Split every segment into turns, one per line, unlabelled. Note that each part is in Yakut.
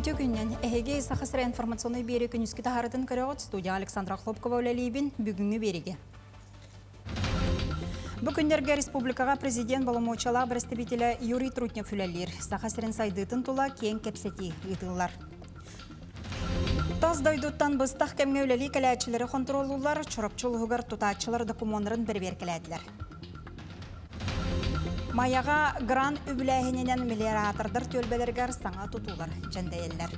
Үтүө күннэн. Эһиги Саха сирэ информационнай биэри күнүскү таһаарытын көрөҕүт. Студия Александра Хлопкова үлэлиибин. Бүгүҥҥү биэригэ. Бу күннэргэ республикаҕа президент боломуочуйалаах бэрэстэбиитэлэ Юрий Трутнев үлэлиир. Саха сирин сайдыытын тула киэҥ кэпсэтии ыытыллар. Тас дойдуттан быстах кэмҥэ үлэлии кэлээччилэри хонтуруоллууллар, Чурапчы улууһугар тутааччылар докумуоннарын бэрэбиэркэлээтилэр. Майаҕа грант үбүлээһининэн мелиоратордар түөлбэлэригэр саҥа тутуулар дьэндэйэллэр.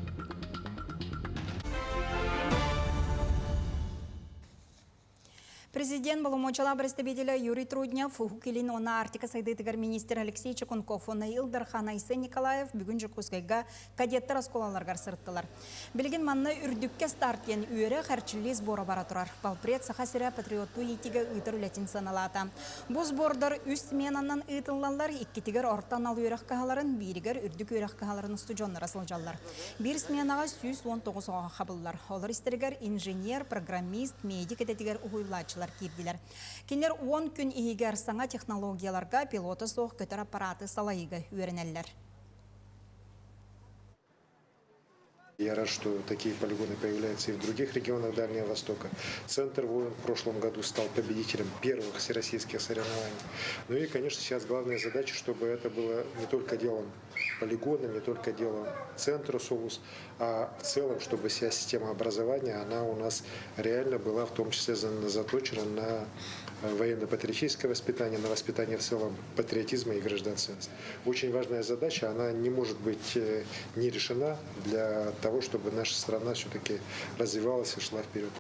Президент боломуочуйалаах бэрэстэбиитэлэ Юрий Труднев, Уһук Илин уонна Арктика сайдыытыгар министр Алексей Чекунков уонна Ил Дархан Айсен Николаев бүгүн Дьокуускайга кадеттар оскуолаларыгар сырыттылар. Билигин манна үрдүккэ старт диэн үөрэх эрчиллии сбора бара турар. Полпред Саха сирэ патриоттуу иитиигэ ыытар үлэтин сыаналаата. Бу сбордар үс сменанан ыытыллаллар, иккитигэр орто анал үөрэх кыһаларын, бииригэр үрдүк үөрэх кыһаларын устудьуоннара сылдьаллар. Биир сменаҕа 119 оҕо хабыллар. Олор истэригэр инженер, программист, медик идэтигэр уһуйуллааччылар киирдилэр. Кинилэр 10 күн иһигэр саҥа технологияларга пилота суох көтөр аппараты салайыыга үөрэнэллэр.
Я рад, что такие полигоны появляются и в других регионах Дальнего Востока. Центр воин в прошлом году стал победителем первых всероссийских соревнований. Ну и, конечно, сейчас главная задача, чтобы это было не только делом полигона, не только делом центра СОВУС, а в целом, чтобы вся система образования, она у нас реально была в том числе заточена на военно-патриотическое воспитание, на воспитание в целом патриотизма и гражданственности. Очень важная задача, она не может быть не решена для того, чтобы наша страна все-таки развивалась и шла вперед.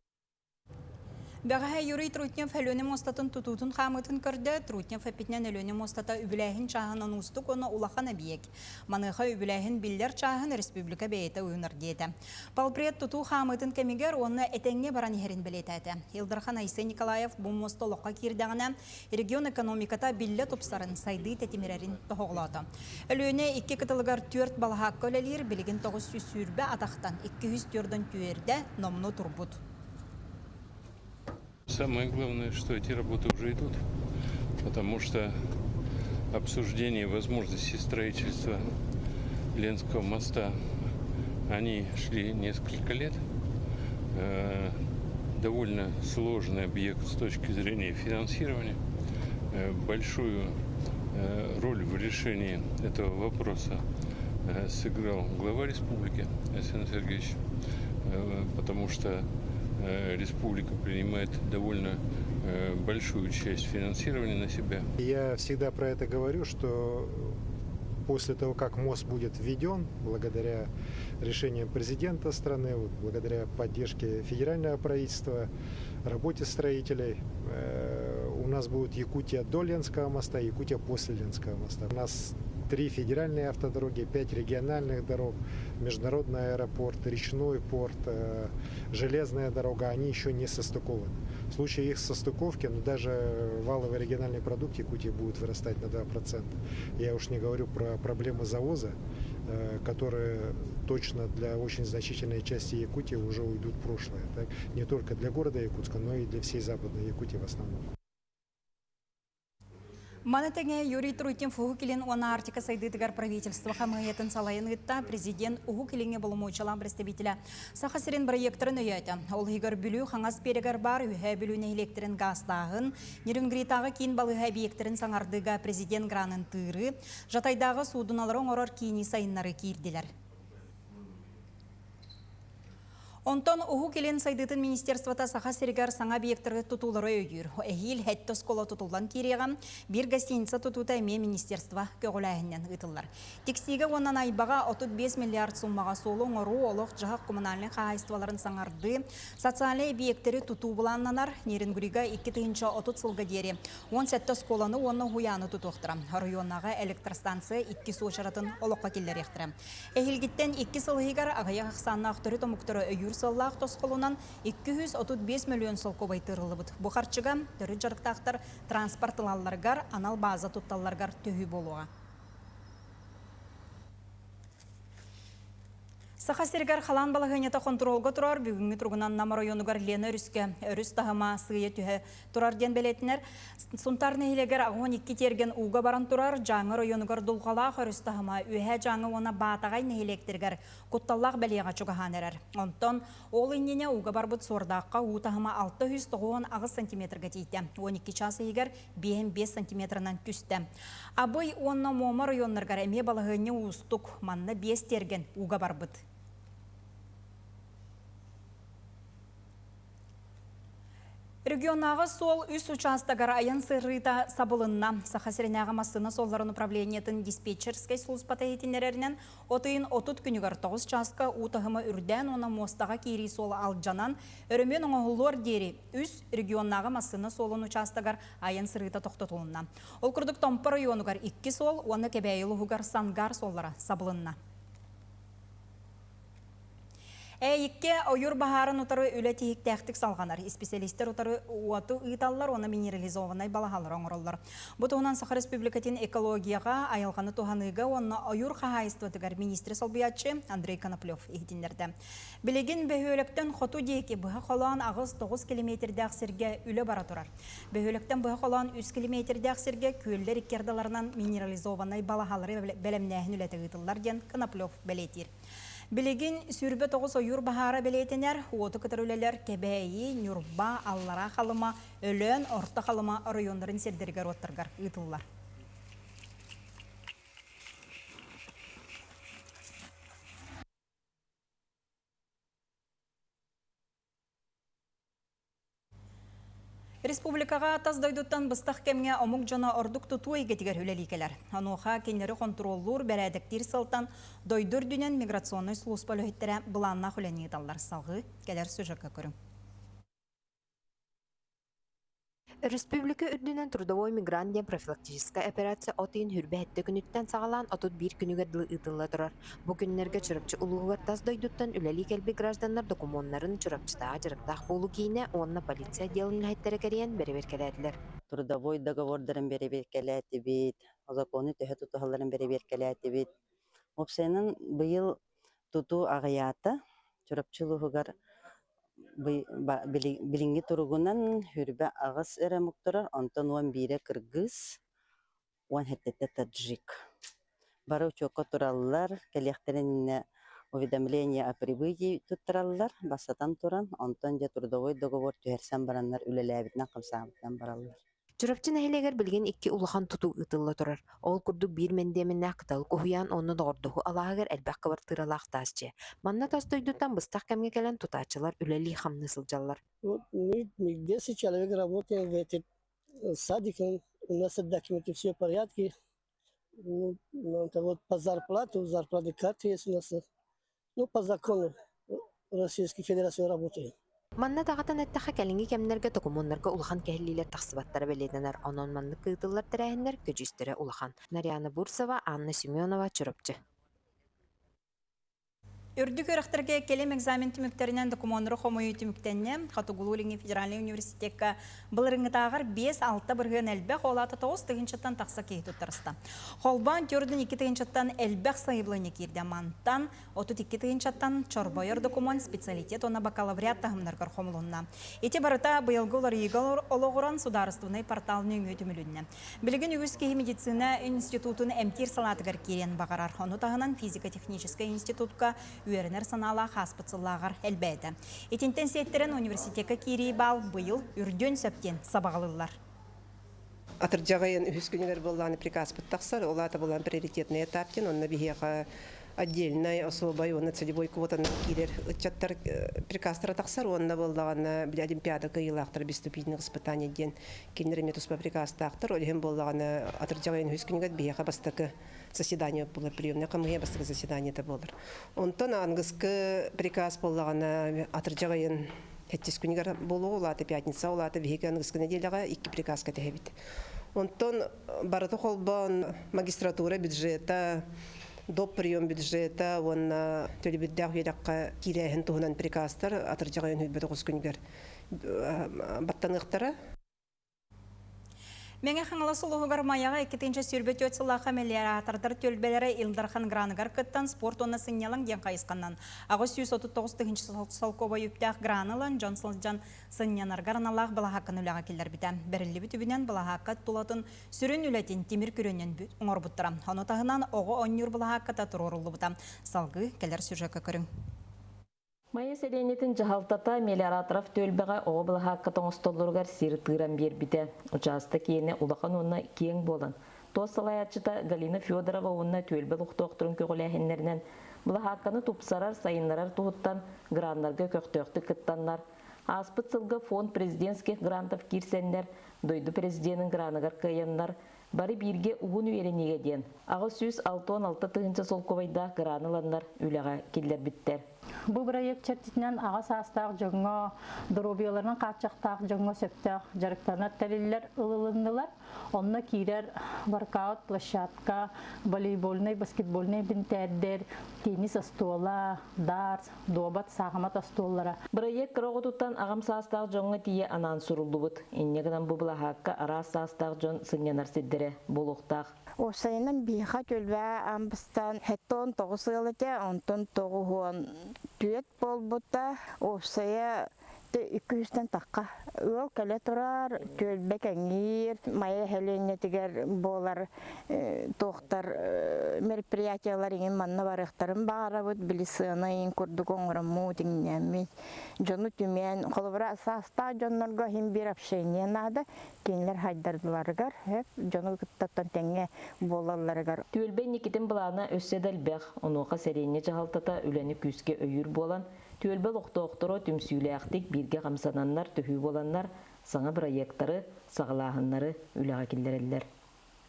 Бэҕэһээ Юрий Трутнев Өлүөнэ муостатын тутуутун хаамыытын көрдө. Трутнев эппитинэн Өлүөнэ муостата үбүлээһин чааһынан уустук уонна улахан эбийиэк. Маныаха үбүлээһин биллэр чааһын республика бэйэтэ уйунар диэтэ. Полпред тутуу хаамыытын кэмигэр уонна этэҥҥэ баран иһэрин бэлиэтээтэ. Ил Дархан Айсен Николаев бу муоста олоххо киирдэҕинэ, регион экономиката биллэ тупсарын, сайдыы тэтимирэрин тоһоҕолоото. Өлүөнэ икки кытылыгар түөрт балаһаакка үлэлиир, билигин 920 атахтан 204 түөрдэ номнуо турбут.
Самое главное, что эти работы уже идут, потому что обсуждение возможности строительства Ленского моста, они шли несколько лет. Э, довольно сложный объект с точки зрения финансирования. Э, большую э, роль в решении этого вопроса сыграл глава республики Александр Сергеевич, потому что республика принимает довольно большую часть финансирования на себя.
Я всегда про это говорю, что после того, как мост будет введен, благодаря решениям президента страны, вот, благодаря поддержке федерального правительства, работе строителей, э, у нас будет Якутия до Ленского моста, Якутия после Ленского моста. У нас три федеральные автодороги, пять региональных дорог, международный аэропорт, речной порт, э, железная дорога, они еще не состыкованы. В случае их состыковки, ну, даже валовый региональный продукт Якутии будет вырастать на 2%. Я уж не говорю про проблемы завоза, э, которые точно для очень значительной части Якутии уже уйдут в прошлое. Так? Не только для города Якутска, но и для всей Западной Якутии в основном.
Маны тэҥэ Юрий Трутнев Уһук Илин уонна Арктика сайдыытыгар правительство хамыыһыйатын салайан ыытта президент Уһук Илиҥҥэ боломуочуйалаах представителэ Саха сирин бырайыактарын өйөөтө. Ол иһигэр Бүлүү хаҥас биэрэгэр баар Үөһээ Бүлүү нэһилиэктэрин гаастааһын, Нерюнгритааҕы киин балыыһа эбийиэктэрин саҥардыыга президент гранын тыырыы, Жатайдааҕы суудуналары оҥорор киини сайыннарыы киирдилэр. Онтон Уһук Илин сайдыытын министерствота Саха сиригэр саҥа объектары тутуулары өйүүр. Эһиил сэттэ оскуола тутуллан киириэҕэ, биир гостиница тутуута эмиэ министерство көҕүлээһининэн ыытыллар. Тиксиигэ уонна Найбаҕа 35 миллиард суммаҕа суолу оҥоруу, олох-дьаһах коммунальнай хаһаайыстыбаларын саҥардыы, социальнай эбийиэктэри тутуу былааннанар. Нерюнгрига 2030 сылга диэри 17 оскуоланы уонна уһуйааны тутуохтара. Оройуоннааҕы электростанция иккис уочаратын олоххо киллэриэхтэрэ. Эһиилгиттэн икки сыл иһигэр аҕыйах ахсааннаах төрүт омуктары өйүүр сыаллаах тосхолунан 235 мөлүйүөн солкуобай тыырыллыбыт. Бу харчыга төрүт дьарыктаахтар транспорт ылалларыгар, анал бааза тутталларыгар төһүү буолуоҕа. Саха сиригэр халаан балаһыанньата хонтуруолга турар. Бүгүҥҥү туругунан Нам оройуонугар Лена өрүскэ өрүс таһыма сыыйа түһэ турар диэн бэлиэтинэр. Сунтаар нэһилиэгэр 82 тиэргэн ууга баран турар. Дьааҥы оройуонугар Дулҕалаах өрүс таһыма Үөһээ Дьааҥы уонна Баатаҕай нэһилиэктэригэр кутталлаах бэлиэҕэ чугаһаан эрэр. Онтон ол иннинэ ууга барбыт Суордаахха уу таһыма 698 сантиметрга тиийдэ. 12 чаас иһигэр 55 сантиметрынан түстэ. Абый уонна Муома оройуоннарыгар эмиэ балаһыанньа уустук. Манна биэс тиэргэн ууга барбыт. Регионнааҕы суол үс учаастагар айан сырыыта сабылынна. Саха сиринээҕи массыына суолларын управлениетын диспетчерскэй сулууспата иһитиннэрэринэн, от ыйын 30 күнүгэр 9 чааска уу таһыма үрдээн уонна муостаҕа киирии суола алдьанан, өрөмүөн оҥоһуллуор диэри үс регионнааҕы массыына суолун учаастагар айан сырыыта тохтотулунна. Ол курдук Томпо оройуонугар икки суол уонна Кэбээйи улууһугар Сангар суоллара сабылынна. Ээйиккэ ойуур баһаарын утары үлэ тиһиктээхтик салҕанар. Исписэлиистэр утары уоту ыыталлар уонна минерализованнай балаһалары оҥороллор. Бу туһунан Саха Республикатын экологияҕа, айылҕаны туһаныыга уонна ойуур хаһаайыстыбатыгар министри солбуйааччы Андрей Коноплев иһитиннэрдэ. Билигин бөһүөлэктэн хоту диэки быһа холоон аҕыс-тоҕус километрдээх сиргэ үлэ бара турар. Бөһүөлэктэн быһа холоон үс километрдээх сиргэ күөллэр икки ардыларынан минерализованнай балаһалары бэлэмнээһин үлэтэ ыытыллар диэн Коноплев бэлиэтиир. Билигин 29 ойуур баһаара бэлиэтэнэр, уоту кытары үлэлэр Кэбээйи, Ньурба, Аллараа Халыма, Өлөөн, Орто Халыма оройуоннарын сирдэригэр-уоттарыгар ыытыллар. Республикаҕа тас дойдуттан быстах кэмҥэ омук дьоно ордук тутуу эйгэтигэр үлэлии кэлэр. Онуоха кинилэри хонтуруоллуур, бэрээдэктиир сылтан дойду үрдүнэн миграционнай сулууспа үлэһиттэрэ былааннаах үлэни ыыталлар. Салҕыы кэлэр сюжекка көрүҥ.
Өрөспүүбүлүкэ үрдүнэн Трудовой мигрант диэн профилактическай операция от ыйын хүрбэһэттэ күнүттэн саҕалаан 31 күнүгэр дылы ыытылла турар. Бу күннэргэ Чурапчы улууһугар тас дойдуттан үлэлии кэлбит гражданнар докумуоннарын Чурапчытааҕы дьарыктаах буолуу киинэ уонна полиция отделын үлэһиттэрэ кэрийэн бэрэбиэркэлээтилэр.
Трудовой договордарын бэрэбиэркэлээтибит, закону төһө тутуһалларын бэрэбиэркэлээтибит. Уопсайынан быйыл тутуу аҕыйаата. Чурапчы улууһугар билиҥҥи туругунан 28 эрэ омук турар, онтон 11-э кыргыз, 17-тэ таджик. Бары учуокка тураллар, кэлиэхтэрин иннинэ уведомление о прибытии туттараллар, бастатан туран, онтон дьэ трудовой договор түһэрсэн бараннар үлэлээбитинэн-хамсаабытынан бараллар.
Чурапчы нэһилиэгэр билигин икки улахан тутуу ыытылла турар. Ол курдук биир мэндиэмэннээх Кыталык уһуйаан уонна Доҕордоһуу алааһыгар элбэх кыбартыыралаах таас дьиэ. Манна тас дойдуттан быстах кэмҥэ кэлэн тутааччылар үлэлии-хамныы сылдьаллар.
Вот мы 10 человек работаем в этом садике, у нас документы все в порядке. Ну, это вот по зарплату, зарплаты карты есть у нас. Ну, по закону Российской Федерации работаем.
Манна даҕатан эттэххэ, кэлиҥҥи кэмнэргэ докумуоннарга улахан кэһиллиилэр тахсыбаттара бэлиэтэнэр. Онон маннык ыытыллар тэрээһиннэр көдьүүстэрэ улахан. Нарьяна Бурцева, Анна Семенова, Чурапчы.
Үрдүк үөрэхтэргэ кэлим экзамен түмүктэринэн докумуоннары хомуйуу түмүктэннэ. Хотугулуу-Илиҥҥи федеральнай университекка былырыҥҥытааҕар 5-6% элбэх, ол аата 9 тыһыынчаттан тахса киһи туттарыста. Холбоон 42 тыһыынчаттан элбэх сайабылыанньа киирдэ. Мантан 32 тыһыынчаттан чорбойор докумуон специалитет уонна бакалавриат таһымнарыгар хомулунна. Ити барыта быйылгы уларыйыыга олоҕуран судаарыстыбаннай портал нөҥүө түмүлүннэ. Билигин үгүс киһи медицина институтун эмтиир салаатыгар киириэн баҕарар. Ону таһынан физико-техническэй институтка үөрэнэр санаалаах ааспыт сыллааҕар элбээтэ. Итинтэн сиэттэрэн университекка киирии баал быйыл үрдүөн сөп диэн сабаҕалыыллар.
Атырдьах ыйын үһүс күнүгэр буоллаҕына приказпыт тахсар, ол аата булан приоритетный этап диэн, онно биһиэхэ отдельнай, особай уонна целевой квотанан киирэр ыччаттар приказтара тахсар уонна буоллаҕына били олимпиада кыайыылаахтара вступительных испытаний диэн кинилэр эмиэ туспа приказтаахтар. Ол иһин буоллаҕына атырдьах ыйын үһүс күнүгэр биһиэхэ бастакы заседание буолар, приемная хамыыһыйа бастакы заседаниета буолар. Онтон аныгыскы приказ буоллаҕына атырдьах ыйын сэттис күнүгэр буолуоҕа, ол аата пятница, ол аата биһиги аныгыскы нэдиэлэҕэ икки приказ кэтэһэбит. Онтон барыта холбоон магистратура бюджета, доп прием бюджета уонна төлөбүрдээх үөрэххэ киирээһин туһунан приказтар атырдьах ыйын 29 күнүгэр баттаныахтара.
Мэҥэ Хаҥалас улууһугар Майаҕа 224 сыллаахха мелиоратордар түөлбэлэрэ Ил Дархан граныгар кыттан спорт уонна сынньалаҥ диэн хайысханан 839 тыһыынча солкуобай үптээх граны ылан дьон сылдьан сынньанаргар аналлаах былаһаакканы үлэҕэ киллэрбитэ. Бэриллибит үбүнэн былаһаакка тулатын сүрүн үлэтин тимир күрүөннэн оҥорбуттара. Ону таһынан оҕо оонньуур былаһаакката туруоруллубута. Салгыы кэлэр сюжекка көрүҥ.
Майа сэлиэнньэтин дьаһалтата Мелиораторов түөлбэҕэ оҕо былаһаакката оҥостоллоругар сир тыыран биэрбитэ. Учаастак иэнэ улахан уонна киэҥ буолан, ТОС салайааччыта Галина Федорова уонна түөлбэ олохтоохторун көҕүлээһиннэринэн былаһаакканы тупсарар, сайыннарар туһуттан граннарга көхтөөхтүк кыттаннар, ааспыт сылга фонд президентских грантов киирсэннэр, дойду президенин граныгар кыайаннар, Бары бииргэ уһун үөрэниигэ диэн 866 тыһыынча солкуобайдаах граны ыланнар үлэҕэ киллэрбиттэр.
Бу бырайыак чэрчитинэн аҕа саастаах дьоҥҥо, доруобуйаларынан хааччахтаах дьоҥҥо сөптөөх дьарыктанар тэриллэр ылылыннылар. Онно киирэр воркаут площадка, волейбольнай, баскетбольнай бинтээрдэр, теннис остуола, дартс, дуобат, саахымат остуоллара.
Бырайыак кыра оҕотуттан аҕам саастаах дьоҥҥо тиийэ анаан суруллубут. Инньэ гынан бу былаһаакка араас саастаах дьон сынньанар сирдэрэ буолуохтаах.
Уопсайынан биһиэхэ түөлбэ аан бастаан 79 ыал этэ, онтон 94 буолбута. Уопсайа 200-тэн тахха ыал кэлэ турар, түөлбэ кэҥиир, Майа сэлиэнньэтигэр буолар туохтар мероприятиялар иҥин манна барыахтарын баҕарабыт, били сыана иҥин курдук оҥороммут, иҥнэммит, дьону түмэн, холобура саастаах дьоннорго иһин биир общение наада, кинилэр хайдардыларыгар, дьону кыттаттан тэҥҥэ буолалларыгар.
Түөлбэ инникитин былаана өссө да элбэх, онуоха сэлиэнньэ дьаһалтата үлэни күүскэ өйүүр буолан, түөлбэ олохтоохторо түмсүүлээхтик бииргэ хамсананнар, төһүү буоланнар, саҥа бырайыактары, саҕалааһыннары үлэҕэ киллэрэллэр.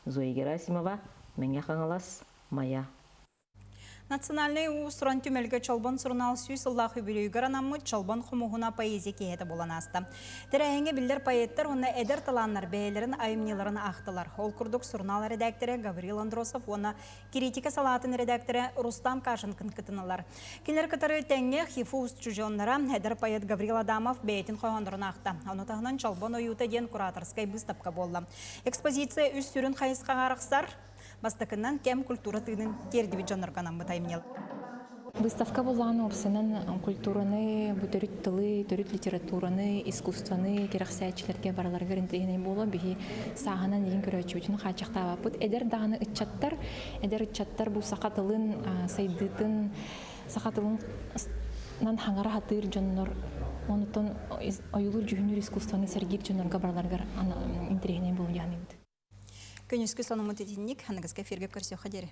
Зоя Герасимова, Мэҥэ Хаҥалас, Майа.
Национальнай уус-уран түмэлгэ Чолбон сурунаал сүүс сыллаах үбүлүөйүгэр анаммыт Чолбон хомуһуна поэзия киэһэтэ буолан ааста. Тэрээһиҥҥэ биллэр поэттар уонна эдэр талааннар бэйэлэрин айымньыларын аахтылар. Ол курдук сурунаал эрэдээктэрэ Гаврил Андросов уонна кириитикэ салаатын эрэдээктэрэ Рустам Кашинкин кытыннылар. Кинилэр кытары тэҥҥэ ХИФУ устудьуоннара эдэр поэт Гаврил Адамов бэйэтин хоһооннорун аахта. Ону таһынан Чолбон ойуута диэн кураторскай быыстапка буолла. Экспозиция үс сүрүн хайысхаҕа арахсар. Бастакынан кэм культура тыынын тиэрдибит дьоннорго анаммыт айымньы.
Выставка буллаҕын уопсанан культураны, бу төрүт тылы, төрүт литератураны, искусствоны кэрэхсээччилэргэ барыларыгар интэриэһинэй буолуо. Биһи сааһынан иһин көрөөччүбүтүн хааччахтаабаппыт. Эдэр даҕаны ыччаттар, эдэр ыччаттар бу саха тылын сайдыытын, саха тылын хаҥара сатыыр дьоннор, онутон ойуулуур дьүһүнүүр искусствоны сэргиир дьоннорго барыларыгар интэриэһинэй буолуо диэхнибит.
Күнүскү сонуммут итинник, аныгыска эфиргэ көрсүөххэ диэри.